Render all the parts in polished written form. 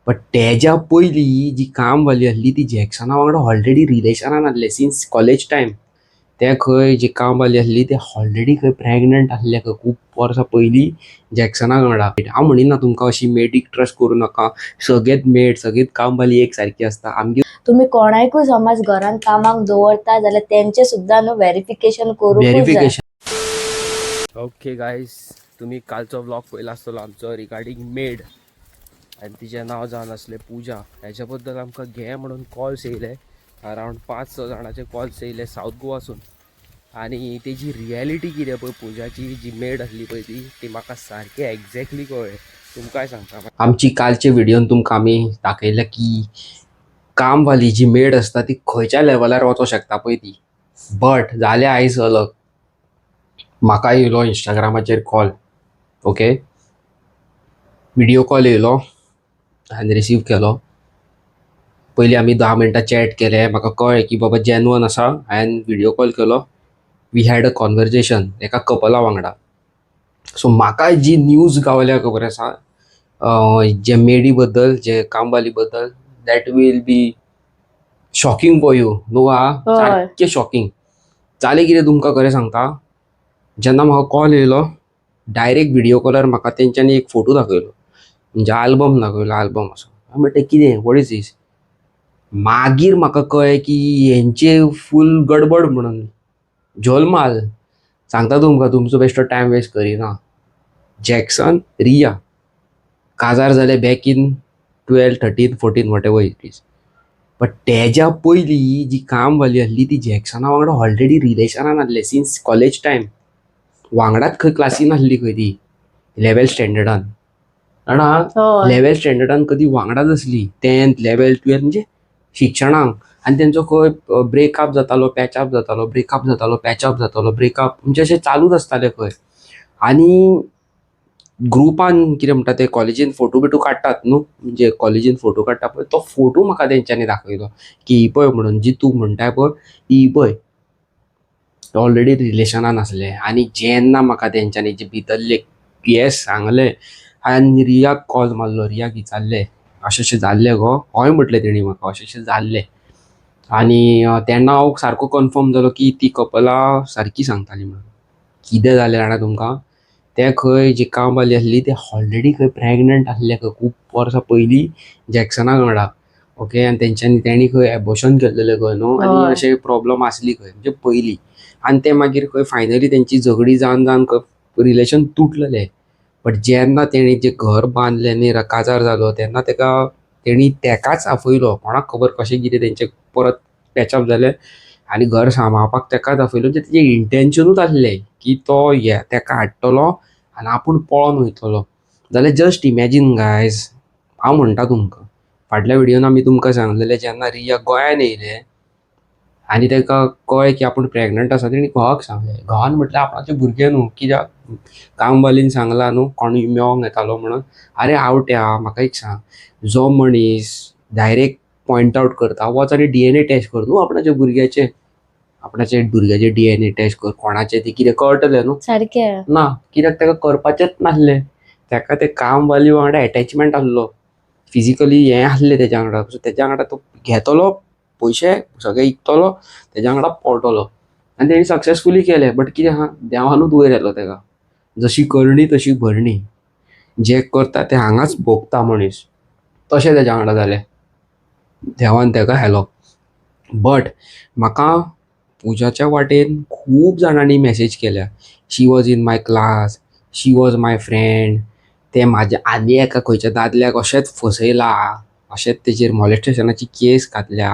But तेज्या पयलीं जी कामवाली आसली ती जॅक्सना वांगडा ऑलरेडी रिलेशनान आसले सिन्स कॉलेज टायम. ते खंय जी कामवाली आसली ते ऑलरेडी खंय प्रेग्नंट आसले खंय खूब वर्सां पयलीं जॅक्सना वांगडा. हांव म्हणिना तुमकां अशी मेडीक ट्रस्ट करूं नाका. सगळेच मेड, सगळीच कामवाली एक सारकी आसता आमगे. तुमी कोणायकूय समज घरान कामाक दवरता जाल्यार तेंचे सुद्दां न्हू व्हेरिफिकेशन करूंकूच जाय. व्हेरिफिकेशन. ओके गायज, तुम्ही कालचो व्लॉग पळयला आसतलो आमचो रिगार्डींग मेड आनी तिचें नांव जावन आसलें पुजा. हेच्या बद्दल आमकां घे म्हणून कॉल्स येयले, अरावंड 5-6 जाणाचे कॉल्स येयले सावथ गोवासून. आनी तेजी रियलिटी कितें पळय, पुजाची जी मेड आसली पळय ती ती म्हाका सारकें एग्जॅक्टली कळ्ळें. तुमकांय सांगता, आमची कालचे व्हिडियोन तुमकां आमी दाखयलें की कामवाली जी मेड आसता ती खंयच्या लेवलार वचोंक शकता पळय ती. बट जालें आयज अलग. म्हाका येयलो इंस्टाग्रामाचेर कॉल, ओके, व्हिडियो कॉल येयलो, हांवें रिसीव केलो. पयलीं आमी 10 मिनटां चॅट केले. म्हाका कळ्ळें की बाबा जेन्युअन आसा. हांवें व्हिडियो कॉल केलो, we had a conversation एका कपला वांगडा. सो म्हाका जी न्यूज गावल्या खबर आसा जे मेडी बद्दल, जे कामवाली बद्दल, that will be shocking for you न्हू आ. हय. सारकें शॉकिंग जालें. कितें तुमकां खरें सांगता, जेन्ना म्हाका कॉल येयलो, डायरेक्ट व्हिडियो कॉलार म्हाका तेंच्यांनी एक फोटो दाखयलो, म्हणजे आल्बम दाखयलो, आल्बम असो. हांवें म्हटलें, कितें, what is this? मागीर म्हाका कळ्ळें की हेंचे फूल गडबड म्हणून झोलमाल. सांगता तुमकां, तुमचो बेश्टो टायम वेस्ट करिना. जॅक्सन रिया काजार जाले back in 12, 13, 14, whatever it is. But तेज्या पयलीं जी कामवाली आसली ती जॅक्सना वांगडा ऑलरेडी रिलेशनान आसले सिन्स कॉलेज टायम. वांगडाच खंय क्लासीन आसली खंय ती 11th स्टँडर्डान, जाणा? 11th स्टँडर्डान कधी वांगडाच आसली, 10th, 11th, 12th, म्हणजे शिक्षणाक. आनी तेंचो खंय ब्रेकअप जातालो, पॅचअप जातालो, ब्रेकअप जातालो, पॅचअप जातालो, ब्रेकअप, म्हणजे अशें चालूच आसतालें खंय. आनी ग्रुपान कितें म्हणटा ते, कॉलेजीन फोटो बिटो काडटात न्हू, म्हणजे कॉलेजीन फोटो काडटा पळय, तो फोटो म्हाका तेंच्यांनी दाखयलो की ही पळय म्हणून, जी तूं म्हणटाय पळय ही पळय, ऑलरेडी रिलेशनान आसले. आनी जेन्ना म्हाका तेंच्यांनी जे भितरले येस सांगले आनी रियाक कॉल मारलो, रियाक विचारलें, अशें अशें जाल्लें गो? हय म्हटलें तेणी म्हाका, अशें अशें जाल्लें. आनी तेन्ना हांव सारको कन्फर्म जालो की ती कपलां सारकी सांगताली म्हणून. कितें जालें जाणा तुमकां? तें खंय जी कामवाली आसली तें ऑलरेडी खंय प्रेग्नंट आसलें खंय खूब वर्सां पयलीं जॅक्सना वांगडा, ओके. आनी तेंच्यांनी तेणी खंय एबॉर्शन केल्लेलें खंय न्हू. आनी अशें प्रॉब्लम आसली खंय म्हणजे पयलीं. आनी ते मागीर खंय फायनली तेंची झगडी जावन जावन खंय रिलेशन तुटलेलें. बट जेन्ना तेणी जें घर बांदलें न्ही, काजार जालो, तेन्ना तेका तेणी तेकाच आपयलो. कोणाक खबर कशें कितें तेंचें परत पॅचअप जालें आनी घर सांबाळपाक तेकाच आपयलो. म्हणजे तेजें इंटेन्शनूच आसलें की तो ये तेका हाडटलो आनी आपूण पळोन वयतलो. जाल्यार जस्ट इमॅजीन गायज, हांव म्हणटा तुमकां, फाटल्या व्हिडियोन आमी तुमकां सांगलेलें, जेन्ना रिया गोंयान येयलें आनी ताका कळ्ळें की आपूण प्रेग्नंट आसा, तेणी घोवाक सांगलें. घोवान म्हटलें, आपणाचें भुरगें न्हू, कित्याक कामवालीन सांगलां न्हू कोण मेळोंक येतालो म्हणून. आरे आवट्या, म्हाका एक सांग, जो मनीस डायरेक्ट पॉयंट आवट करता, वच आनी डीएनए टेस्ट कर न्हू आपणाच्या भुरग्याचे. आपणाच्या भुरग्याचे डीएनए टेस्ट कर, कोणाचे ते कितें कळटलें न्हू. ना, कित्याक ताका करपाचेंच नासलें. ताका ते कामवाली वांगडा एटॅचमेंट आसलो, फिजिकली हें आसलें तेज्या वांगडा. सो तेज्या वांगडा तो घेतलो पयशे सगळे इकतलो, तेज्या वांगडा पळटलो. आनी तेणी सक्सेसफुली केलें. बट कितें आहा, देवानूच वयर येयलो तेका. जशी करणी तशी भरणी. जें करता तें हांगाच भोगता मनीस, तशें तेज्या वांगडा जालें. देवान तेका हेलो. बट म्हाका पुजाच्या वाटेन खूब जाणांनी मॅसेज केल्या, she was in my class, she was my friend, तें म्हाज्या आनी एका खंयच्या दादल्याक अशेंच फसयलां, अशेंच तेजेर मॉलेस्टेशनाची केस घातल्या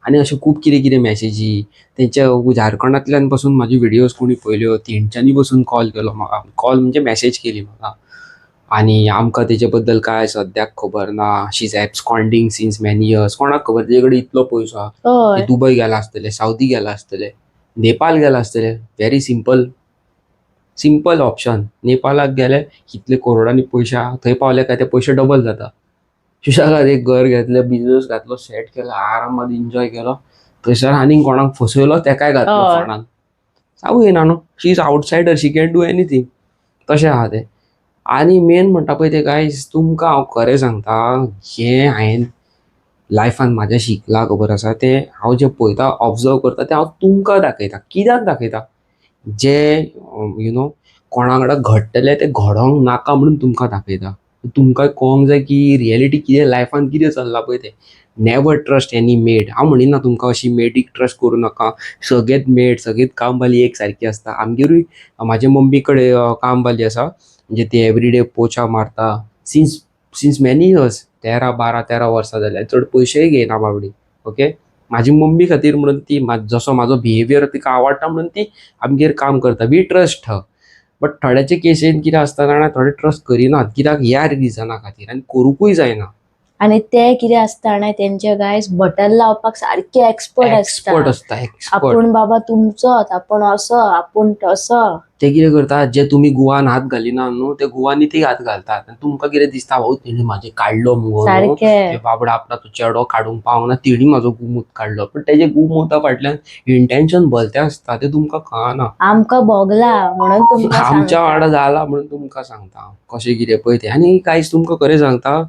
आनी अशें खूब कितें कितें मॅसेजी. तेंच्या झारखंडांतल्यान पसून म्हाजी व्हिडियोज कोणी पळयल्यो, तेंच्यांनी पसून कॉल केलो म्हाका, कॉल म्हणजे मॅसेज केली म्हाका. आनी आमकां तेजे बद्दल कांय सद्याक खबर ना, she is absconding since many years. कोणाक खबर तेजे कडेन इतलो पयसो आहा. ते दुबय गेला आसतले, सावदी गेला आसतले, नेपाल गेला आसतले. Very simple, simple option. नेपालाक गेले, कितले करोडांनी पयशे आहा. थंय पावले काय ते पयशे डबल जाता. सुशेगाद एक घर घेतलें, बिजनस घातलो, सेट केलो, आरामात एन्जॉय केलो. थंयसर आनीक कोणाक फसयलो, तेकाय घातलो फोंडान. सांगू येना न्हू. She is outsider, she can do anything. तशें आहा तें. आनी मेन म्हणटा पळय तें गायज, तुमकां हांव खरें सांगता, जें हांवें लायफान म्हाज्या शिकलां खबर आसा, तें हांव जें पळयता, ऑब्जर्व करता, तें हांव तुमकां दाखयता. कित्याक दाखयता? जें you know कोणा वांगडा घडटलें तें घडोंक नाका म्हणून तुमकां दाखयता. तुमकां कळोंक जाय की रियलिटी कितें, लायफान कितें चल्लां पळय तें. Never trust any maid. हांव म्हणिना तुमकां अशी मेडीक ट्रस्ट करूं नाका. सगळेच मेड, सगळीच कामवाली एक सारकी आसता. आमगेरूय म्हाजे मम्मी कडेन कामवाली आसा, म्हणजे ती एवरीडे पोछा मारता सिन्स मॅनी इयर्स. 13 12 13 वर्सां जाल्या. चड पयशेय घेयना बाबडी. ओके, म्हाजी मम्मी खातीर म्हणून ती, जसो म्हाजो बिहेवियर तिका आवडटा म्हणून ती आमगेर काम करता. We trust her. But थोड्याचे केसीन कितें आसता जाणा, थोडे ट्रस्ट करिनात. कित्याक? ह्या रिजना खातीर. आनी करुंकूय जायना. आनी ते कितें आसता जाणा, तेंचे गायज बटन लावपाक सारके एक्सपर्ट आसता. एक्सपर्ट आसता, एक्सपर्ट. आपूण बाबा तुमचोच, आपूण असो, आपूण तसो. ते कितें करतात, जे तुमी गुवान हात घालिना न्हू, ते गुवांनी ते हात घालतात. आनी तुमकां कितें दिसता, भाऊ तेणी म्हाजे काडलो मुगो न्हू, सारके. ते बाबडो आपणाचो चेडो काडूंक पावना, तेणी म्हाजो गुमूत काडलो. पण तेजे गुमुता फाटल्यान इंटेन्शन भलतें आसता, तें तुमकां कळना. आमकां भोगला म्हणून तुमकां आमच्या सांगता. वांगडा जाला म्हणून तुमकां सांगता हांव कशें कितें पळय तें. आनी कांयच तुमकां खरें सांगता,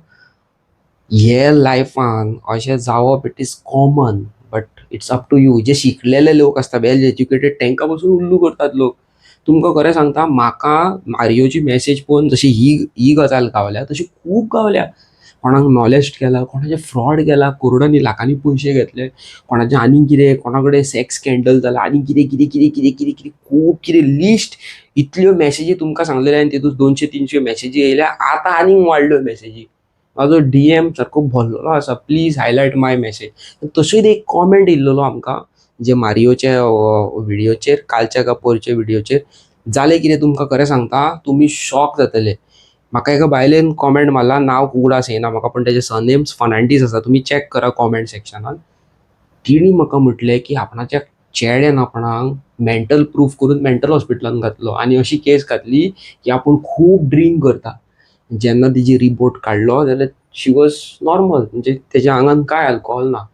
हे लायफान अशें जावप it is common, but it's up to you. जे शिकलेले लोक आसता, वेल एज्युकेटेड, तांकां पसून उल्लू करतात लोक. तुमकां खरें सांगता, म्हाका मारियोची मॅसेज पळोवन जशी ही ही गजाल गावल्या, तशी खूब गावल्या. कोणाक मॉलेस्ट केला, कोणाचे फ्रॉड केला, करोडांनी लाखांनी पयशे घेतले, कोणाचे आनीक कितें, कोणा कडेन सेक्स स्कँडल जाला, आनी कितें कितें कितें कितें कितें कितें, खूब कितें लिस्ट. इतल्यो मॅसेजी तुमकां सांगलेले हांवें, तितून 200-300 मॅसेजी येयल्या. आतां आनीक वाडल्यो मॅसेजी. म्हाजो डीएम सारको भरलेलो आसा, please highlight my message. तशीच एक कॉमेंट येयल्लो आमकां जे मारियोच्या व्हिडियोचेर, कालच्या काय परच्या व्हिडियोचेर. जालें कितें तुमकां खरें सांगता, तुमी शॉक जातले. म्हाका एका बायलेन कॉमेंट मारला, नांव उगडास येना म्हाका, पण तेजें सरनेम्स फर्नांडीस आसा. तुमी चॅक करा कॉमेंट सेक्शनान. तिणी म्हाका म्हटलें की आपणाच्या चेड्यान आपणाक मेंटल प्रूफ करून मेंटल हॉस्पिटलान घातलो आनी अशी केस घातली की आपूण खूब ड्रिंक करता. जेन्ना तिजी रिपोर्ट काडलो जाल्यार शी वॉज नॉर्मल, म्हणजे तेज्या आंगान कांय अल्कोहोल ना.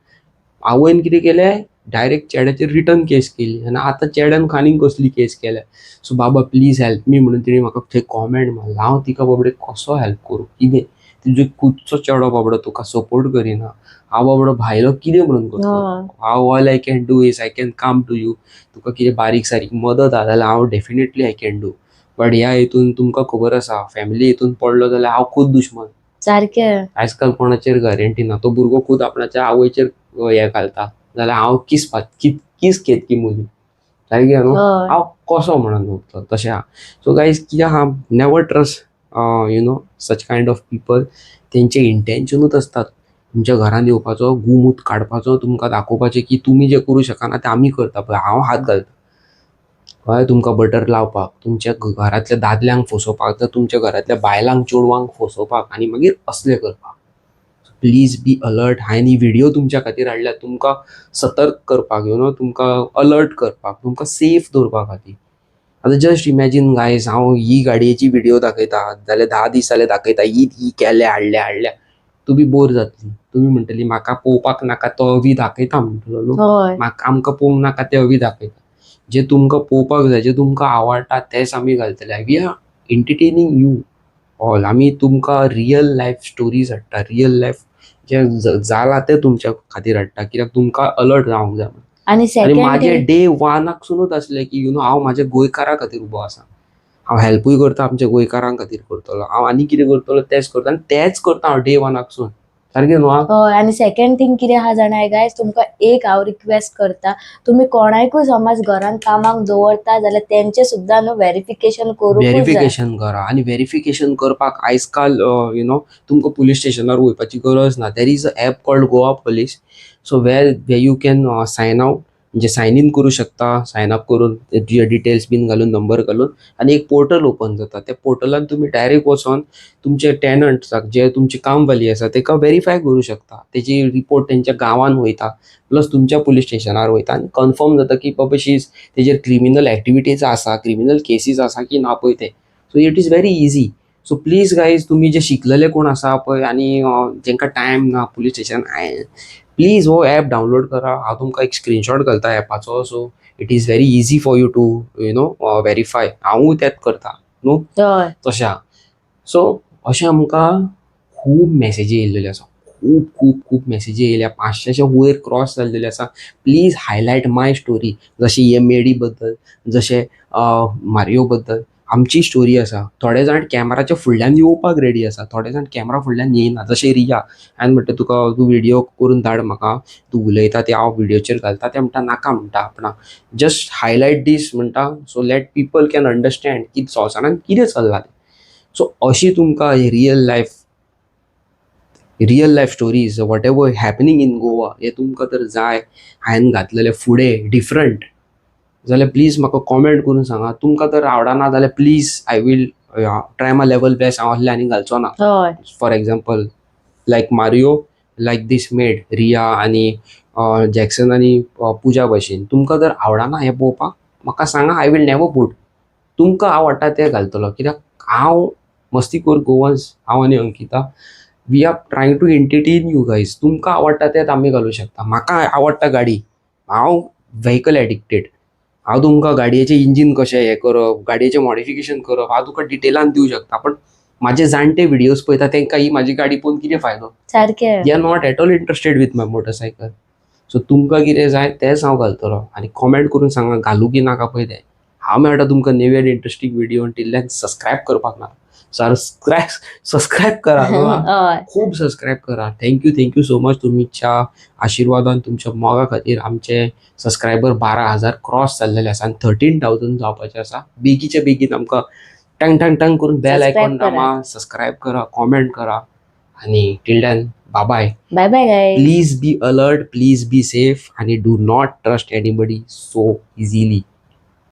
आवयन कितें केलें, डायरेक्ट चेड्याचेर रिटर्न केस केली आनी आतां चेड्यान आनीक कसली केस केल्या. सो बाबा प्लीज हेल्प मी म्हणून तिणें म्हाका थंय कॉमेंट मारला. हांव तिका बाबडे कसो हेल्प करूं, कितें? तुजो खुदचो चेडो बाबडो तुका सपोर्ट करिना, हांव बाबडो भायलो कितें म्हणून करतलो? हांव all I can do is I can come to you. तुका कितें बारीक सारीक मदत आहा जाल्यार हांव definitely I can do, but ह्या हितून तुमकां खबर आसा, फॅमिली हितून पडलो जाल्यार हांव खूद दुश्मन. आजकाल कोणाचेर गॅरंटी ना. तो भुरगो खूद आपणाच्या आवयचेर हें घालता जाल्यार हांव किस किस घेत की मुली सारकें न्हू? हांव कसो म्हणून उरतलो तशें आहा. सो गायज, कितें आहा, never trust such kind of people. तेंचे इंटेन्शनूच आसतात तुमच्या घरांत येवपाचो, गुमूत काडपाचो, तुमकां दाखोवपाचें की तुमी जें करूं शकना तें आमी करता पळय, हांव हात घालता. कळ्ळें? तुमकां बटर लावपाक, तुमच्या घरांतल्या दादल्यांक फसोवपाक, तर तुमच्या घरांतल्या बायलांक, चेडवांक फसोवपाक आनी मागीर असलें करपाक. Please be alert. हांवें ही व्हिडियो तुमच्या खातीर हाडल्या, तुमकां सतर्क करपाक, you know तुमकां अलर्ट करपाक, तुमकां सेफ दवरपा खातीर. आतां जस्ट इमॅजीन गायज, हांव ही गाडयेची व्हिडियो दाखयता जाल्यार 10 दीस जाले दाखयता, ही ही केल्या, हाडल्या हाडल्या. तुमी बोर जातली. तुमी म्हणटली म्हाका पळोवपाक नाका, तो अवी दाखयता म्हणटलो न्हू. म्हाका आमकां पळोवंक नाका, ते अवी दाखयता. जे तुमकां पळोवपाक जाय, जे तुमकां आवडटा, तेच आमी घालतले. We are entertaining you all. आमी तुमकां रियल लायफ स्टोरीज हाडटा, रियल लायफ जें जाला तें तुमच्या खातीर हाडटा, कित्याक तुमकां अलर्ट जावंक जाय. आनी आनी सेकंड म्हाजे डे वनाकसुनूच आसलें की you know हांव म्हाज्या गोंयकारा खातीर उबो आसा. हांव हेल्पूय करता, आमच्या गोंयकारां खातीर करतलो. हांव आनी कितें करतलो तेंच करता आनी तेंच करता हांव डे वनाकसून. सारकें न्हू? हय. आनी सेकंड थिंग कितें आहा जाणा गायज, तुमकां एक हांव रिक्वेस्ट करता, तुमी कोणायकूय समज घरान कामाक दवरता जाल्यार तेंचे सुद्दां न्हू वेरिफिकेशन करूंकूच जाय. वेरिफिकेशन करा. आनी वेरिफिकेशन करपाक आयज काल you know तुमकां पुलीस स्टेशनार वयपाची गरज ना. There is a app called Goa Police, so where you can sign out, म्हणजे सायन इन करूं शकता. सायन अप करून, तुजे डिटेल्स बीन घालून, नंबर घालून, आनी एक पोर्टल ओपन जाता. त्या पोर्टलान तुमी डायरेक्ट वचोन तुमचे टेनंट्साक, जे तुमची कामवाली आसा, तेका वेरीफाय करूं शकता. तेजी रिपोर्ट तेंच्या गांवान वयता, प्लस तुमच्या पुलीस स्टेशनार वयता आनी कन्फर्म जाता की बाबा शी तेजेर क्रिमिनल एक्टिविटीज आसा, क्रिमिनल केसीस आसा की ना पळय तें. So it is very easy. So please guys, तुमी जे शिकलेले कोण आसा पळय आनी जेंकां टायम ना पुलीस स्टेशन, प्लीज हो एप डावनलोड करा. हांव तुमकां एक स्क्रिनशॉट घालता एपाचो, so it is very easy for you to verify. हांवूय तेंच करता न्हू. तशें आहा. सो अशें आमकां खूब मॅसेजी येयल्लेल्यो आसा, खूब खूब खूब मॅसेजी येयल्या, 500च्या वयर क्रॉस जाल्लेल्यो आसा. Please highlight my story. जशें हे मेडी बद्दल, जशें मारियो बद्दल आमची स्टोरी आसा. थोडे जाण कॅमेराच्या फुडल्यान येवपाक रेडी आसा, थोडे जाण कॅमेरा फुडल्यान येयना. जशें रिया, हांवें म्हणटा तुका तूं व्हिडियो करून धाड म्हाका, तूं उलयता ते हांव व्हिडियोचेर घालता. ते म्हणटा नाका म्हणटा आपणाक, जस्ट हायलायट दीस म्हणटा, so let people can understand की संवसारान कितें चल्लां तें. सो अशी तुमकां real life stories, whatever happening in Goa, हे तुमकां तर जाय हांवें घातलेले फुडें डिफरंट जाल्यार प्लीज म्हाका कॉमेंट करून सांगा. तुमकां तर आवडना जाल्यार please, I will try my level best, हांव असले आनी घालचो ना. For example, like Mario, like this maid Riya आनी जॅक्सन आनी पुजा भशेन तुमकां जर आवडना हें पळोवपाक, म्हाका सांगा. I will never put. तुमकां आवडटा तें घालतलो, कित्याक हांव मस्तीखोर गोवन्स, हांव आनी Ankita, we are trying to entertain you guys. तुमकां आवडटा तेंच आमी घालूं शकता. म्हाका आवडटा गाडी, हांव व्हेकल एडिक्टेड. हांव तुमकां गाडयेचें इंजीन कशें हें करप, गाडयेचें मॉडिफिकेशन करप, हांव तुका डिटेलान दिवं शकता. पण माझे जाणटे व्हिडियोज पळयता तांकां ही माझी गाडी पळोवन कितें फायदो? They are not at all interested with my motorcycle. So तुमकां कितें जाय तेंच हांव घालतलो आनी कॉमेंट करून सांगा घालूं की नाका पळय तें. हांव मेळटा तुमकां नवी आनी interesting video. Till then, subscribe करपाक ना, सबस्क्रायब सबस्क्रायब करा न्हू. खूब सबस्क्रायब करा. Thank you, thank you so much. तुमच्या आशिर्वादान, तुमच्या मोगा खातीर आमचे सबस्क्रायबर 12,000 क्रॉस जाल्लेले आसा आनी 13,000 जावपाचे आसा. बेगीच्या बेगीन आमकां टंग टंग टंग करून बेल Subscribe icon करा. दामा, सबस्क्रायब करा, कॉमेंट करा आणि till then, bye bye. Bye bye guys. Please be alert, please be safe आणि do not trust anybody so easily.